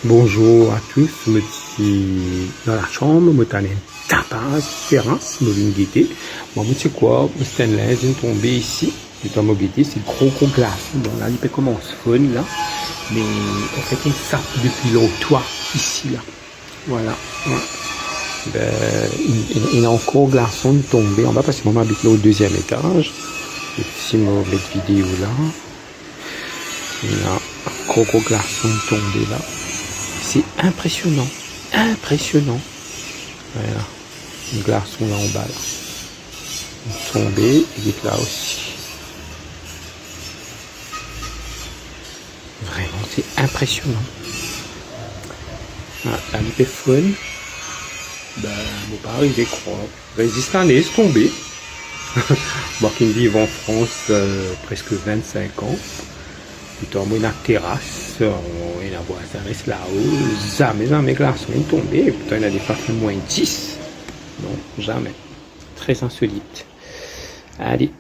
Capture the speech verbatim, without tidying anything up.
Bonzour a tous, mo ti dan lasam, mo tann enn tapaz, teras, mo vinn gete. Bon, mo ti krwar mo stenn linz inn tonbe isi. Letan mo gete, se gro, gro glason. Bon, la, li pe koumans fonn, la. Me, anfet, inn sap depi lor twa, isi, la. Vwala, vwala. Be, inn, inn, inn ankor glason tonbe anba, parski mwa, mo abit lor deziem etaz. Epi si mo met video la, inn ankor glason tonbe la. Se inpresionan, inpresionan. Vwala, glason la anba la. Inn tonbe, e get la osi. Vreman, se inpresionan. Ah, la, li pe fonn. Be, mo pa arive krwar. Be, zis lanez tonbe. Mwa ki'nn viv an Frans, euh, preske vinn-sink an. Letan mo ena teras, euh, ena vwazin res lao, zame, zame glason inn tonbe. Pourtan, ena defwa fer mwin dis. Non, zame. Tre insolit. Ale.